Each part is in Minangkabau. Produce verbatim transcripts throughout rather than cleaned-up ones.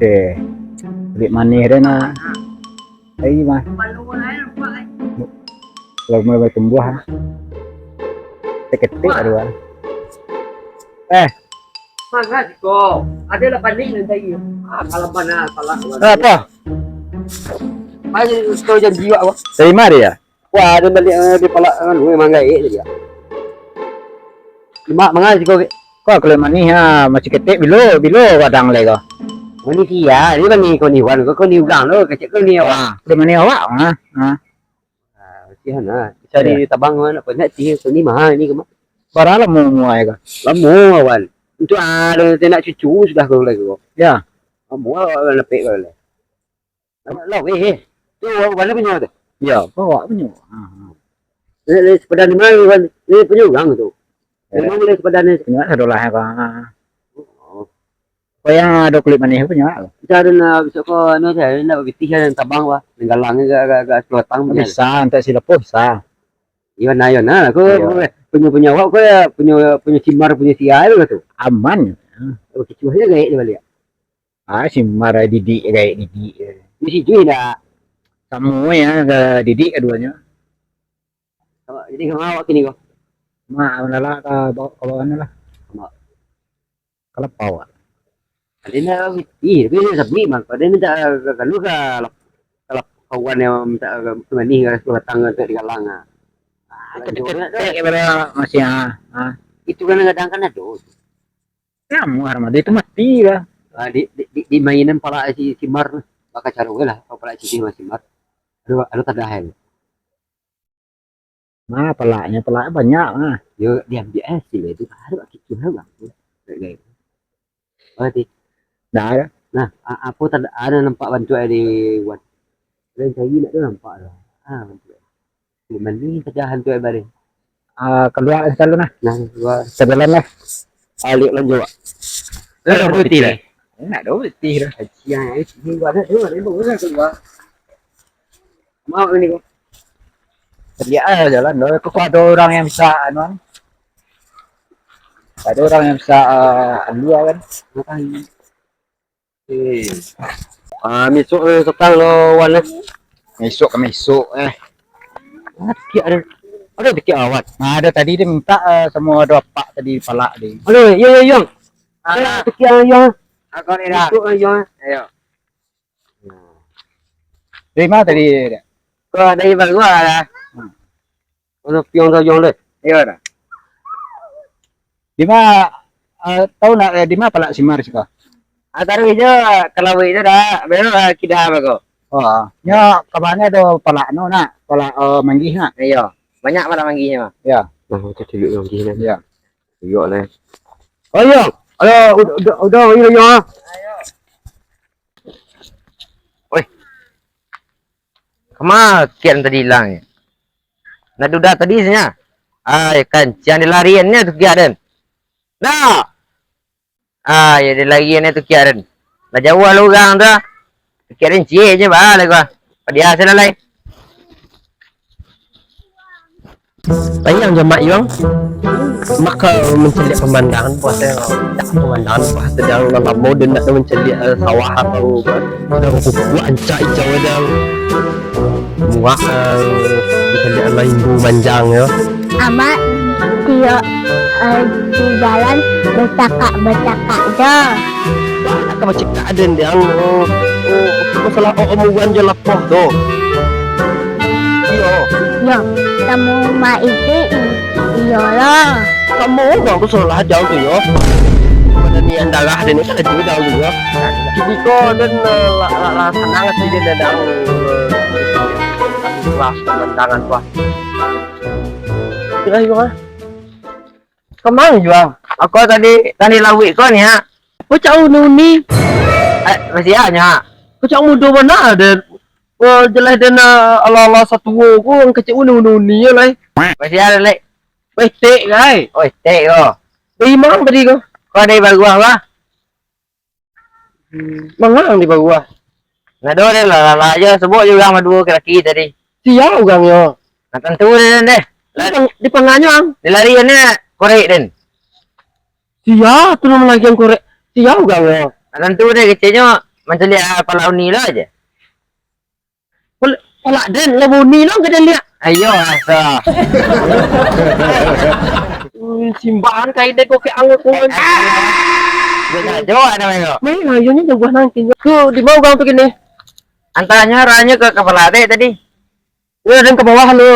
Eh, kulik manih den nah. Ai mah. Kalau mulai bertumbuh ah. Seketik ado ah. Eh, Manga siko? Ado lah panik nan tadi. Ah, kalau bana salah. Apa? Ayo, kau janji awak. Dari mana dia? Wah, ado balik, eh, di palak anu, memang gaek je dia. Mak, manga siko? Kau kulik manih ha, masih ketek bilo, bilo gadang lai kau. Manih sia, ni manih kau ni wan, kau, kau ni urang lo, kecek kau ni awak. Wah, kulik manih awak ha. Ha. Ah, kasihan ah. Cari tabang wan apa nak sih, kau ni mahal ni kau mah. Bara lamo muai kau? Lamo wan. Untuk ah, dah nak cucu sudah kau lai kau. Ya. Lamo awak nak pek kau lai. Awak laweh eh. Tu awak bana punyo tu? Ya, kau awak punyo. Ha, ha. Lai, lai sepadan di mano wan? Lai punyo urang tu. Memang lai sepadan ni. Punyo sadolah ya kau. Oh. Kau yang ado kulik manih punyo kau? Bisa ado nak, besok kau anu sajo, nak babitih kan tabang wah. Nenggalang agak, agak, agak sepuluh batang punyo. Bisa, antak si lapo bisa. Iyo nah, iyo nah. Kau punyo, punyo awak kau ya, punyo, punyo cimar, punyo sia tu. Aman. Oh, kicuah je gaek dia baliak. Ah, si Mar didik gaek didik. Di situ indak. Samo ya, ka didik kaduonyo. Jadi kama awak kini ko? Mak, malah ka bawah, ka bawah lah. Mak. Kalau bawah. Ado nak pitih, tapi nak sabuik mah. Pada minta kalu ka lap-, ka lap-, kawan yang minta ka manih ka batang ka digalang ah. Ah, ketek-ketek daripada masih ah. Ah. Itu kan kadang kan ado. Kamu Armada itu mati lah. Ah, di, di, di, di mainan pala si, si Mar tu. Baka caro lah, kalau pala si, si Mar. Aduh, aduh tadah kan. Nah, palaknya, palak banyak lah. Yo, diambil eh sila itu. Aduh, kicuah lah bang. Kayak gitu. Oh, ti. Dah ada. Nah, a-, apa tak ada nampak bantuak di wan. Lain cari nak tu nampak tu. Ah, bantuak. Di mana ni kerja hantu eh baring? Ah, keluar sekali nah. Nah, keluar. Sebelah lah. Alik lanjut. Dah ada putih lah. Nak ada putih dah. Siang eh, ini gua ada tu, ada boleh keluar. Mau ni kau. Lihat aja jalan dah. Kok ada orang yang bisa anu kan? Ada orang yang bisa ah, anu kan? Makan. Eh. Ah, misuk eh, petang lo wan eh. Misuk ka misuk eh. Ah, tikiak ada. Ada tikiak awat. Nah, ada tadi dia minta eh, sama ada apak tadi palak dia. Aduh, yo yo yo. Alah. Tikiak yo. Aku ni dah. Misuk yo. Ayo. Dari mana tadi dia? Kau dari Bagua lah. Hmm. Ono piang tajang deh. Iyo dah. Dima, eh, tahu nak eh, dima palak si Mar siko? Ah, taruih jo ka lauik tu dah. Belok ah, kida bago. Oh, nyo ka mano do palak no nak? Palak eh, manggih nak? Iyo. Banyak palak manggihnyo. Iyo. Nah, macam cilik manggih nak. Iyo. Iyo leh. Oh iyo. Ayo, udah udah udah iyo iyo. Oi. Kama kian tadi ilang? Nah, duda tadi senya. Ai, kancang dilariannyo tu kiak den. Nah. Ai, dilariannyo tu kiak den. Lah jauah lah urang tu. Kiak den ciek je bah lah gua. Padiah se lah lai. Sayang je mak Yuang. Mak ka mancaliak pamandangan puasa, pemandangan puasa dan lamo den nak mancaliak eh, sawah atau Padang kukuak ancak ijau dang. Muak eh, bisa lihat lah imbu manjang yo. Amak tiok eh, di jalan bacakak-bacakak jo. Bak ka bacakak den dang. Oh, oh, masalah oh, omongan jo lapoh tu. Iyo. Yo, tamu ma iti i- iyolah. Samo urang tu salah jauh tu yo. Pada nian darah dia ni kan ada jauh tu yo. Kini ko dan eh, la- la- la- sanang hati dia dadang. Wah, pemandangan wah. Sudah juga. Kemang juang. Aku tadi tadi lawik ko ni ha. Aku cak uni-uni. Eh, masih ha. Aku cak mudo bana dan. Oh, jelas dan eh, ala-ala satuo ko ang kecek uni-uni yo lai. Masih ha lek. Weh, tek, kai. Oi, tek ko. Dari mang tadi ko? Ko dari baruah bah. Mangang di baruah? Nado deh lah, lah, lah aja sebut je urang baduo ke laki tadi. Sia urangnyo? Nah, tentu deh, deh. Di pang- di panganyo ang? Dilariannyo korek den. Sia tu nama lagi ang korek? Sia urangnyo? Nah, tentu deh keceknyo. Mancaliak pala uni lo aja. Pal-, palak den lah bunyi lo ka den liak. Ayo, asa. Ui, simbahan kain dek kau ke anggur kuan. Gue tak jawab namanya kau. Main ayo ni jauh nangkin. Ke di bawah gang tu kini. Antaranya arahnya ke kepala dek tadi. Yo, den ka bawah lo.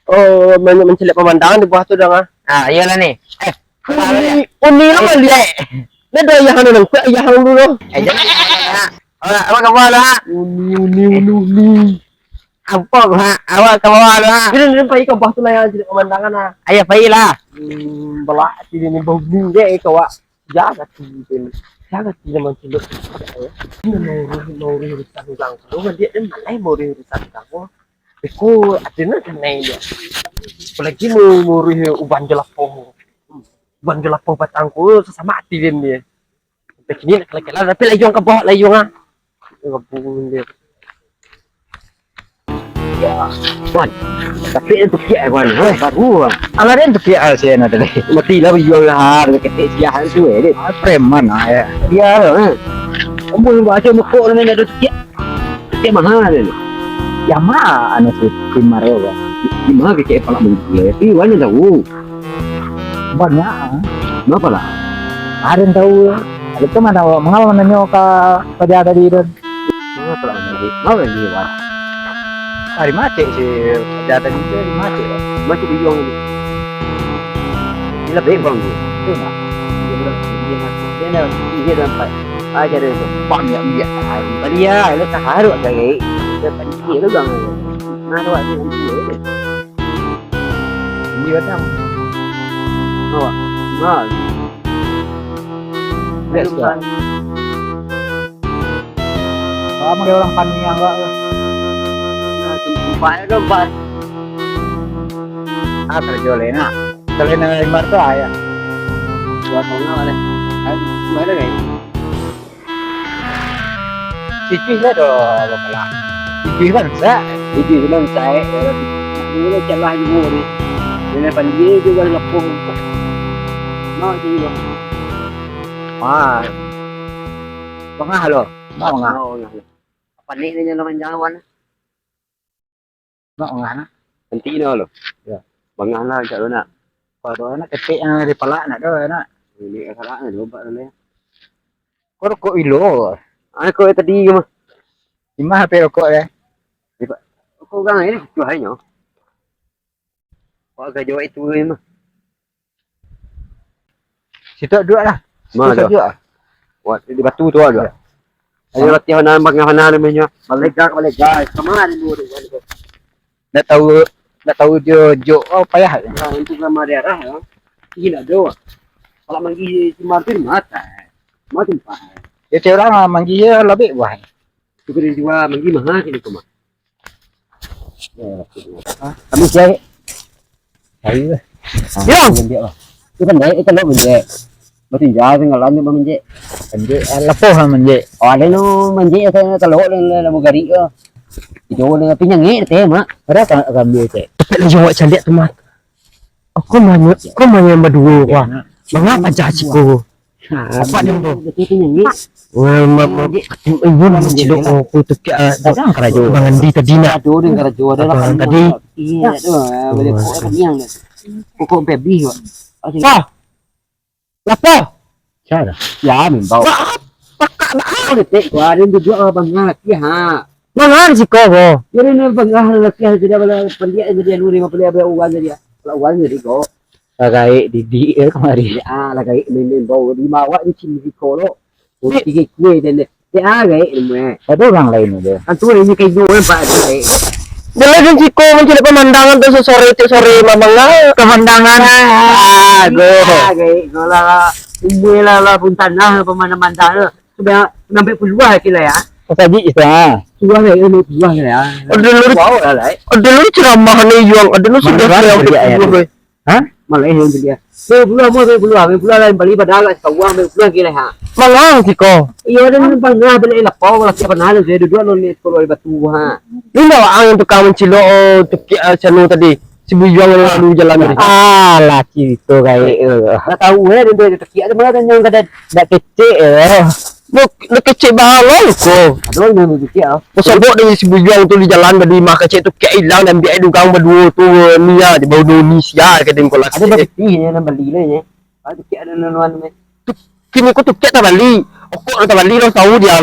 Oh, banyak mancaliak pamandangan di bawah tu, dang, ah. Ah, iyolah ni. Eh, uni, uni lo maliak. Ni ado ayah anu nang, ayah anu lo. Eh, jangan. Awak, awak ka bawah lo, ha? Uni, uni, uni, uni. Apa, ha? Awak ka bawah lo, ha? Ini, ini pai ka bawah tu lah, yang caliak pamandangan, ah. Ayo, pai lah. Hmm, balak sini ni bau ni, dek, kau, wak. Jaga ati den, jaga ati den mancilok. Ini mauruih, mauruih urusan urang tu, kan dia, dia malai mauruih urusan urang tu. Beko ati nak kanai dia. Apalagi mau mauruih uban jalapo. Uban jalapo batang ko sasamo ati den dia. Sampai kini nak kela-kela, tapi layuang ka bawah, layuang ah. Gabung dia. Wan, tapi itu kiak, Wan. Heh, baru, Wan. Alah, dia itu kiak, ah, si Eno tadi. Mati lah, biyuang lah, ketek siah tu, eh, dia. Ah, preman, ah, ya. Dia tu, eh. Kamu yang baca mukuk dengan ada tu kiak. Kiak mahal dia tu. Yang mana anu si Timar ya, Wan? Di mana kiak pala menggila? Tapi Wan yang tahu. Banyak, ah. Kenapa lah? Ada yang tahu, ya. Ada tu mana, Wan? Mengapa menanyo ke, ke dia tadi tu? Manga pala manjadi? Manga manjadi, Wan? Ari matek si kajahatan itu, ari matek, Wan. Matek biyuang tu. Gila bebang tu. Tu nak. Dia bilang, dia nak, dia nak, dia nampak. Ah, cara tu. Bang, ya, iya. Ah, balik ya, lu tak harus, Gai. Dia tak dikit tu, Bang. Nah, tu, Wan, dia tu. Iya, Wan. Awak. Nah. Biasa. Kamu kayak orang Paniang kok. Nah, tempat itu, tempat. Ah, kerja lain, ah. Selain dari Imbar tu, ah, ya. Buat mana, boleh? Ah, mana, guys? Sijih lah doh, apa pala. Sijih kan, sa? Sijih kan, sa. Ini celah juga ni. Ini pandai juga lapung. Mau sih, loh. Ah. Bangah lo. Bangah. Oh, iya. Apa ni, ini jalan manjauhan? Nak bangah nak. Nanti no lo. Ya. Bangah lah, cak lo nak. Kalau nak ketek yang dari palak nak tu, nak. Ini palak nak, coba dulu ya. Kau rokok ilo. Ah, kau tadi ke mah? Imah apa rokok ya? Rokok gang ini tu hanya. Wah, gajah itu ni mah. Situ duduk lah. Mana tu? Situ duduk lah. Wah, di batu tu ada. Ya. Ayo latihan bangah mana namanya. Balega, balega. Kemana dulu tu? Nak tahu, nak tahu dia jok, oh, payah. Nah, itu sama daerah ya. Ini ada. Kalau manggil si Martin mata. Martin pak. Ya, cewek orang manggil dia lebih buah. Tu kena jual manggil mahal kini tu mah. Kami cari. Ayo. Yo. Menjek lah. Itu kan naik itu lo menjek. Berarti jauh tinggal lanjut menjek. Menjek, ah, lapor lah menjek. Oh, ada no menjek saya kalau ada labu gari ke. Itu ada pinyang ni teh mak. Ada tak kami cek? Tapi lah jawab caliak tu mak. Kau manya, kau manya yang berdua wah. Mengapa jah ciko? Apa dia tu? Wah, ma-, ma-, ibu nak cilok aku tu pia. Datang karajo. Bang Andi tadi nak. Aduh, dia karajo ada lah. Tadi. Iya, tu. Boleh kok kenyang dah. Pokok baby kok. Wah. Lapor. Cara. Ya, mimbau. Wah, pakak nak. Boleh tek gua ada duduk abang laki ha. Mangan siko ko. Jadi ni bangah laki tidak boleh pendiak jadi anu lima puluh abang uang jadi. Kalau uang jadi kok. Lagaik didik ya kamari. Ya, lagaik main-main bau. Di mawak di sini di kolok. Tiga kue dan dia, dia lagaik ni, meh. Ada orang lain ada. Kan tu ini kayu kan, Pak, lagaik. Dia lagi siko mencari pemandangan tu sesore tu sore mamang lah. Pemandangan. Ah, go. Lagaik, go lah. Umur lah, lah pun tanah, pemandangan tanah. Sudah sampai puluh lah kira ya. Saji itu ah. Sudah lah, ini puluh lah ya. Ada lu. Wow lah, lah. Ada lu ceramah ni, Yuang. Ada lu sudah. Mana ceramah dia, ya? Puluh, eh. Hah? Malah yang dia. Saya pulang, mau saya pulang, saya pulang lain balik pada agak sekawang, saya pulang kira ha. Malang siko. Iya, dan bangah balik lapau, kalau siapa nahan saya duduk lalu ni sekolah di batu ha. Ini bawa ang tukang mencilok, oh, tukik, ah, sanu tadi. Si Buyuang yang lalu jalan tadi. Alah, cerita gaek tu. Tak tahu eh, dia, dia tukik ada malah tanya kada. Dak kecek eh. Nak, nak kecek balong ko. Ado nan bapikir ah. Pasabok dari si Buyuang tu di jalan tadi, mah kecek tu kek ilang, dan biak dugang baduo tu, ni ya, di bawah dunia sia ka dengko lah. Ado kecek. Bapikir nya, nan bali lah nya. Ah, tu kek ado nan anu meh. Tu, kini ko tu kek tabali. Okok dah tabali, dah tahu dia.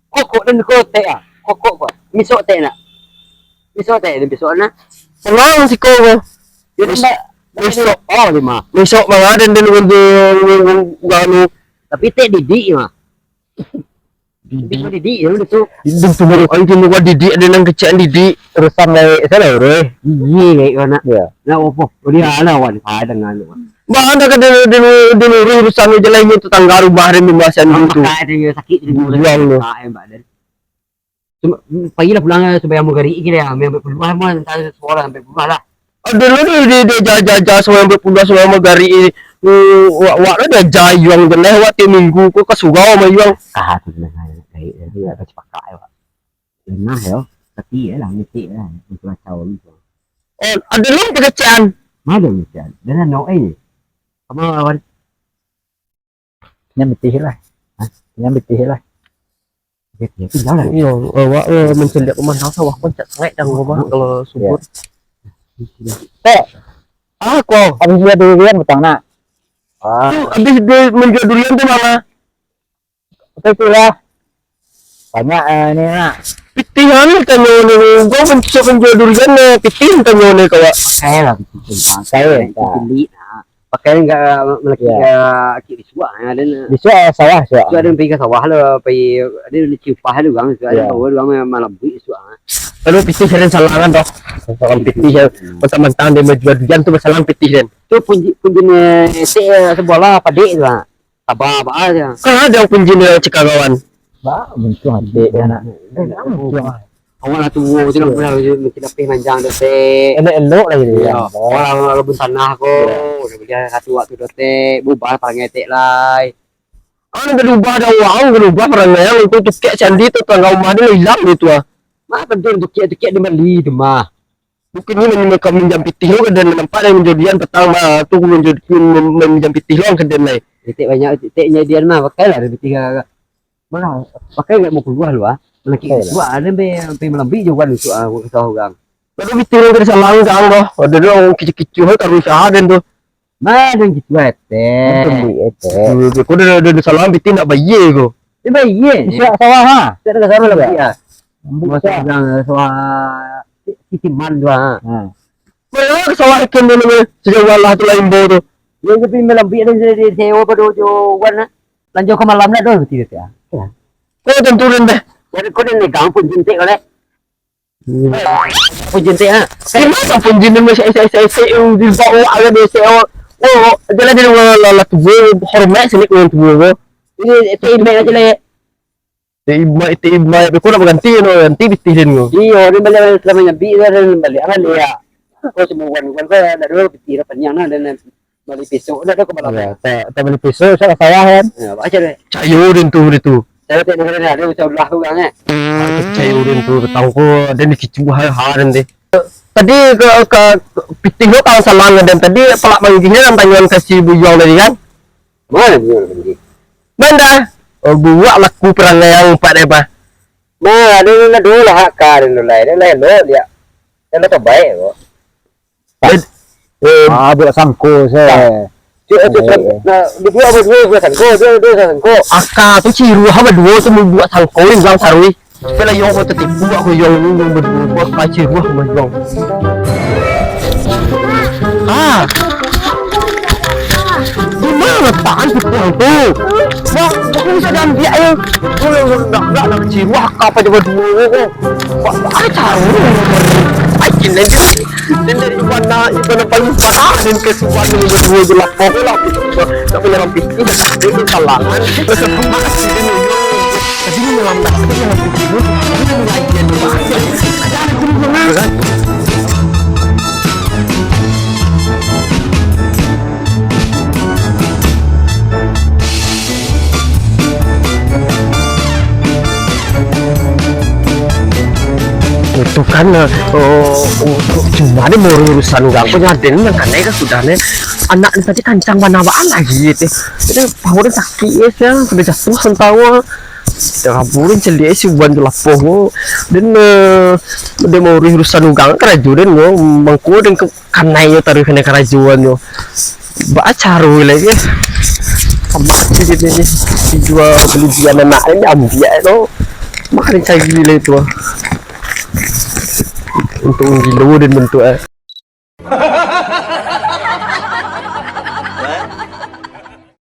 Kokok dan kotek ah. Kokok ko. Misok tek nak. Misok tek, misok nak. Tenang siko ko. Jadi Mis-, mbak, misok. Oh, lima. Misok mah ada dan urang tu, urang, urang, urang anu. Tapi tek didik mah. Didik. Didik, didik, ya, udah tu. Didik tu, baru, ai, kini gua didik, ada nan kecek didik. Terusan lai, salah, bro. Iya, lai, anak. Ya. Lah, opo? Oh, dia lah, wan. Ah, dengan, wan. Bah, anda kan dulu, dulu, dulu, urusan tu je lah, ini tetangga rumah dia, mamasan Ah, gitu. Pakai dia sakit, dia Buang tu. Ah, yang badan. Cuma, pagilah pulang, eh, sembahyang maghrib kira, ambil, ambil peluang, mah, entah sekolah, ambil peluang lah. Ado lo di, di, di, ja, ja, ja, sembahyang ambil peluang, sembahyang maghrib, eh, wak, wak lo dia ja yuang jelas, wak tiap minggu, ko ka surau mah yuang. Ah, tu jelas, eh, eh, eh, tak sepakat, eh, wak. Lengah, yo. Tapi, eh, lah, ngetik lah, untuk kacau ni. Oh, ado lo pengecekan? Mana pengecekan? Dah lah, no, eh. Apa, wan? Nyo mitih lah. Hah? Nyo mitih lah. Oke, oke, oke, jangan. Iyo, awak, eh, mancaliak pamandang sawah pun cak sangaik dah, Bang, kalau subur. Tek, ah, ko. Habis jual durian, butang, nak? Ah. Tu, habis dia menjual durian tu, Bang, ah? Betul tu lah. Banyak, eh, ni, nak. Pitih anu tanyo ni, kau menjual, menjual durian ni, pitih tanyo ni, kau, Wak. Pakai lah, pitih tu, Bang. Pakai, Pakai, Bang. Pitih, nak. Pakai enggak malaki Ya. ka akik bisuak, ah, dan, ah, Bisuak sawah, bisuak. Bisuak ada pergi ka sawah lo, pergi, ada ciupah ada urang, ada Ya. bawa urang malam buik bisuak, ah. Lalu pitih dan salangan doh. Salangan pitih ya. Hmm. Mentang-mentang dia menjual durian tu, salangan pitih dan. Tu punji, punji ni, eh, sebelah padek tu, ah. Sabar, sabar aja. Kan ada punji ni cakap kawan. Ba, muncuang adik dia nak. Eh, muncuang. Awak lah tuo tu, nak pernah macam lapih manjang tu, Tek. Elok-elok lah gitu, Iyo. ya. Awak lah, awak lah bun tanah ko. Iyo. Dah beli satu waktu tu, Tek. Bubah parangai Tek lai. Kan dah ubah dah awak, dah ubah parangai. Yang tu tukek candi tu, tangga rumah dia hilang gitu ah. Mak, tentu tukek-tukek dia bali tu mah. Bukan ni main, main, main minjam pitih lo, kan, dan nampak dari menjadian petang mah. Tu menjadi, main, main minjam pitih lo, kan, dan lai. Tek banyak, Tek nyadian mah, pakai lah pitih ka, Malah, pakai nggak mau keluar lu, ah. Malah Pakai lah. Keluar, ada be, sampai melambik je kan, tu, ah, kata orang. Lalu pitih lo dari salang, kan, doh. Ada doh, orang kicik-kicik, taruh usaha dan tu. Nah, dan gitu, eh, Tek. Untung duit, eh, Tek. Duit, kau dah, dah, dah salang, pitih nak bayar ko. Dia bayar. Siap sawah, ha? Siap dah sawah lah, Siap. bayar. Ambil Masa siap. bilang, eh, sawah, titiman tu, ha. Ha. Mana ke sawah ikan dia namanya? Sejauh Allah tu lah imbau tu. Dia tapi melambik dan dia, dia sewa pada ujuan, ha. Lanjut ke malam nak dulu, tidak, ya. Ya. Kau tentu dah. Jadi kau dah negang pun jentik kau, leh. Hmm. Pun jentik, ha. Di mana pun jentik macam esek-esek, esek, di bawah ada dia, esek, oh. Oh, jalan dia, lah, lah, lah, tua, hormat sini kau yang tua, kau. Ini, itu imbek aja, leh. Tek Ibai, Tek Ibai, tapi kau nak baganti, nak baganti pitih den ko. Iyo, den baliak, selama nyabi tu, den baliak, baliak. Kau semua wan, wan kau, ndak ado pitih dah panjang nah, den bali pisok, ndak ado kepala. Iyo, tak, tak bali pisok, sak sawah kan. Iyo, baca deh. Cayo den tu, den tu. Cayo tak dengar dah, den usah ulah tu urang, eh. Cayo den tu, tahu ko, den dikicu ha, ha, den deh. Tadi ke, ke, pitih lo kau salang den tadi, palak manggih den tanyoan ka si Buyuang tadi kan? Mana dia orang pergi? Banda, oh, buak laku perangai yang empat deh, bah. Nah, dia, dia, dia dulu lah hak ka, dia dulu lah, dia lah elok dia. Dia lah terbaik kok. Dia, eh, Ah, buat sangko saya. Cuk, cuk, Baik, eh. nah, dia dua, dua, dua, dua sangko, dua, dua sangko. Aka tu ciruah berdua tu membuat sangko yang sarui. Kala yo ko tatipu, aku yo ni, yang berdua buat pacar buah sama yo. Ah. Di mana letakkan si puang tu? Wah, aku bisa diambil ya. Aku yang nak, nak, nak kecil. Wah, kau apa coba dua ko? Wah, ada cara. Ai, kena je. Dan dari mana, mana paling parah dan kesuwan yang berdua je lah. Pokoklah, tak boleh rapi. Ini dah tak ada kalangan. Masih ini. Tapi ini malam dah, tapi malam putih pun, tapi malam lain dia ni, Pak. Ada aku ni, Bang. Tu kan, eh, oh, oh, oh, cuma den mauruih urusan urang ko, nyo den nan kanai kan sudah ne. Anak ni tadi kancang bana baa lai tu. Jadi paha den sakik yo, sia, sudah jatuah santang. Dah kabur den caliak si Wan tu lapoh ko. Den, eh, den mauruih urusan urang karajo den ko, mangko den ka-, kanai nyo taruih kanai karajoan nyo. Baa caro lai ko? Sama si den ni, dijua bali dian anak den, diambiak tu. Mak den cari lai tu. Untuak gilo den bantuak, eh.